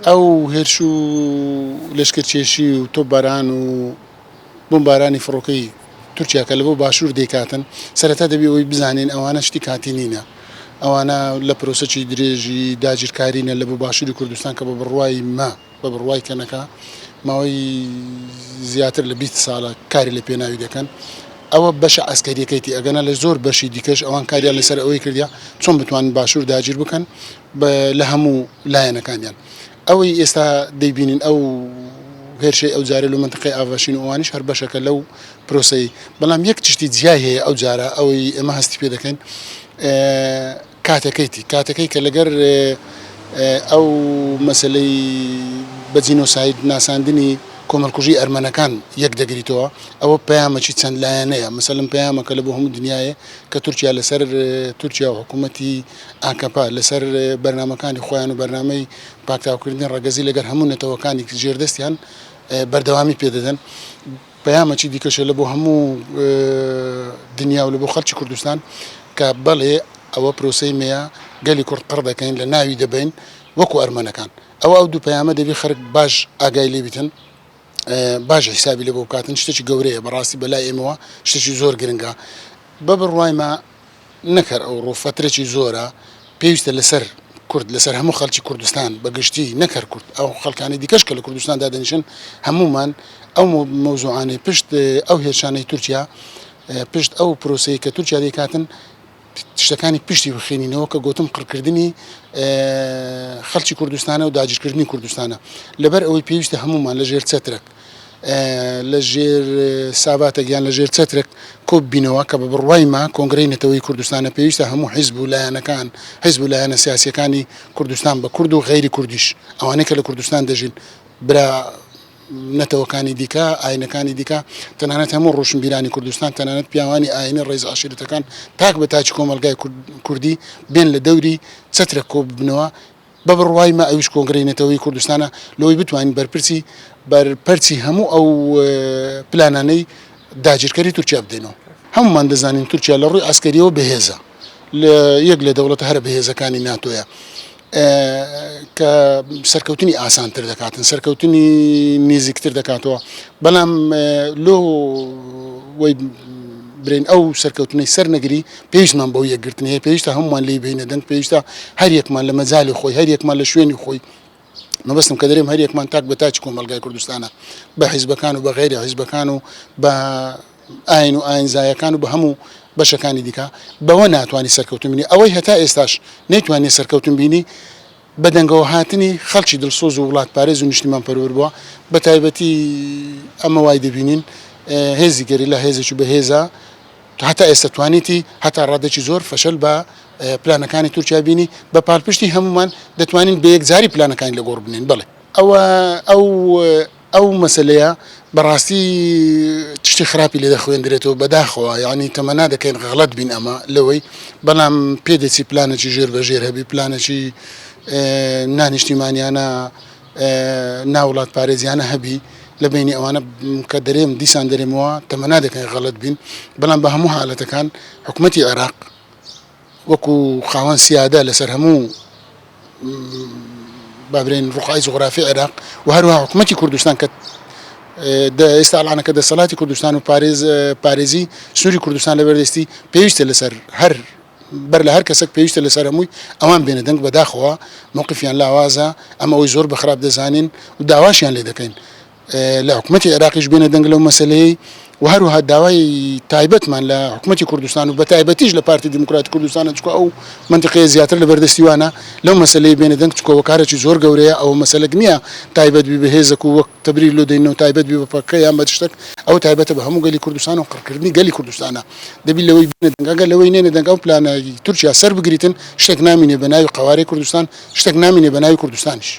ئەو هێرش و لەشکرکێشی و تۆپباران و بۆمبارانی فڕۆکەی تورکیا کە لە بۆ باشوور دەیکاتن، سەرەتا دەبی ئەوەی بزانین ئەوانە شتی کاتی نینە، ئەوانە لە پرۆسەکی درێژی داگیرکارینە لە بۆ باشووری کوردستان کە بە بڕوای مە، بە بڕوای کەنەکە ماوەی زیاتر لە 20 ساڵە کاری لە پێناوی دەکەن. ئەوە بەشە عەسکەریەکەیتی، ئەگەنا لە زۆر بەشی دیکەش ئەوان کاریان لەسەر ئەوەی کردیە چۆن بتوانن باشوور داگیر بکەن لە هەموو لایەنەکانیان. ئەوەی ئێستا دەیبینین ئەو هێرشەی ئەو جارە لە مەنتقەی ئاڤاشین و ئەوانیش هەر بەشەکە لەو پرۆسەی، بەڵام یەک چشتی جیای هەیە ئەو جارە ئەوەی ئێمە هەستی پێ دەکەین کاتەکەیتی، کاتەکەی کە لەگەر ئەو مەسەلەی بە جینۆساید ناساندنی کۆمەڵکوژی ئەرمەنەکان یەک دەگریتەوە، ئەوە پەیامەکی چەند لایەنەیە، مەسەلەن پەیامەکە لە بۆ هەموو دنیایێ کە تورکیا لەسەر تورکیا و حکوومەتی ئاکەپە لەسەر بەرنامەکانی خۆیان و بەرنامەی پاکتاوکردنی ڕەگەزی لەگەر هەموو نەتەوەکانی ژێردەستیان بەردەوامی پێدەدەن. پەیامەکی دیکەشە لە بۆ هەموو دنیا و لە بۆ خەڵکی کوردستان کە بەڵێ ئەوە پرۆسەی مەیە گەلی کورد قڕ دەکەین لە ناوی دەبەین وەکو ئەرمەنەکان. ئەوە ئەو دوو پەیامە دەبی خەرک باش ئاگای لێ بیتن. باش حیسابی لێ بۆ بکاتن شتێکی گەورەیە بەڕاستی بەلای ئێمەوە شتێکی زۆر گرنگە بە بڕوای مە نەک هەر ئەوڕۆ فەترەکی زۆرە پێویستە لەسەر کورد لەسەر هەموو خەڵکی کوردستان بە گشتی نەک هەر کورد ئەو خەڵکانی دیکەش کە لە کوردستان دادەنیشن هەموومان ئەو مەوزوعانەی پشت ئەو هێرشانەی تورکیا پشت ئەو پرۆسەی کە تورکیا دەیکاتن شتەکانی پشتی بخێنینەوە کە گۆتم قڕکردنی خەڵکی کوردستانە و داگیرکردنی کوردستانە لەبەر ئەوەی پێویستە هەموومان لە ژێر چەترەک لە ژێر ساباتێک یان لە ژێر چەترێک کۆببینەوە کە بە بڕوای ما کۆنگرەی نەتەوەی کوردستانە پێویستە هەموو حیزب و لایەنەکان حیزب و لایەنە سیاسیەکانی کوردستان بە کورد و غەیری کوردیش ئەوانەی کە لە کوردستان دەژین برا نەتەوەکانی دیکە، ئاینەکانی دیکە، تەنانەت هەموو ڕۆشنبیرانی کوردستان، تەنانەت پیاوانی ئاینی ڕیز عەشیرەتەکان تاک بە تاکی کۆمەڵگای کوردی بێن لە دەوری چەترێک کۆببنەوە، بە بڕوای مە ئەویش کۆنگرەی نەتەوەیی کوردستانە لەوەی بتوانین بەرپرسی بەرپەرچی هەموو ئەو پلانانەی داگیرکەری تورکیا بدەینەوە. هەموومان دەزانین تورکیا لە ڕووی عەسکەریەوە بەهێزە، لە یەک لە دەوڵەتە هەرە بەهێزەکانی ناتۆیە. کە سەرکەوتنی ئاسانتر دەکاتن سەرکەوتنی نزیکتر دەکاتەوە بەڵام لۆ وەی برێن ئەو سەرکەوتنەی سەر نەگری پێویستمان بەو یەکگرتن هەیە پێویستە هەمومان لی بینە دەنگ پێویستە هەر یەکمان لە مەجای خۆی هەر یەکمان لە شوێنی خۆی مەبەستم کە دەرێم هەر یەکمان تاک بە تاکی کۆمەلگای کوردستانە بە حیزبەکان و بە غیری حیزبەکان و بە ئاین و ئاینزایەکان و بە هەموو بەشەکانی دیکە بەوە ناتوانی سەرکەوتن بینی ئەوەی هەتا ئێستاش نەیتوانیە سەرکەوتن بینی بەدەنگەوە هاتنی خەڵکی دڵسۆز و وڵاتپارێز و نیشتیمان پەروەر بووە بە تایبەتی ئەمە وای دەبینین هێزی گەریلا هێزێکی بەهێزە هەتا ئێستا توانیتی هەتا ڕادەکی زۆر فەشەل بە پلانەکانی تورکیا بینی بە پالپشتی هەمومان دەتوانین بە یەکجاری پلانەکانی لە گۆڕ بنێن بەڵێ ئەوە ئەو ئەو مەسەلەیە بەڕاستی شتی خراپی لێ دەخوێندرێتەوە بەداخەوە یعنی تەمەنا دەکەین غەڵەت بین ئەمە لەوەی بەڵام پێدەچی پلانێکی ژێر بە ژێر هەبی پلانێکی نانیشتیمانیانە ناوڵات پارێزیانە هەبی لە بینی ئەوانە کە دەرێم دیسان دەرێمەوە تەمەنا دەکەین غەڵەت بین بەڵام بە هەموو حالەتەکان حکوومەتی عێراق وەکو خاوەن سیادە لەسەر هەموو با برێن ڕوقعی جوغرافی عێراق و هەروەها حکوومەتی کوردستان کە ئێستا ئەڵانەکە دەسەڵاتی کوردستان و پارێز پارێزی سنووری کوردستان لە بەردەستی پێویستە لەسەر هەر بەر لە هەر کەسێک پێویستە لەسەر هەمووی ئەوان بێنە دەنگ بەداخەوە موقفیان لاوازە ئەمە ئەوەی زۆر بە خراپ دەزانین و داواشیان لێ دەکەین لە حکومەتی عێراقیش بێنە دەنگ لەو مەسەلەیەی و هەروەها داوای تایبەتمان لە حکومەتی کوردستان و بەتایبەتیش لە پارتی دیموکراتی کوردستانە چکە ئەو منتیقەیە زیاتر لە بەردەستی وانە لەو مەسەلەی بێنە دەنگ چکە وەکارێکی زۆر گەورەیە ئەوە مەسەلەک نییە تایبەت بی بە هێزێک و وەک تەبریر لۆ دەینەوە تایبەت بی بە پەکەکە یان بە شتێک ئەوە تایبەتە بە هەموو گەلی کوردستان و قڕکردنی گەلی کوردستانە دەبی لەوەی بێنە دەنگ ئەگەر لەوەی نێنە دەنگ ئەو پلانە تورکیا سەر بگریتن شتێک نامینێ بە ناوی قەوارەی کوردستان شتێک نامینێ بە ناوی کوردستانیش.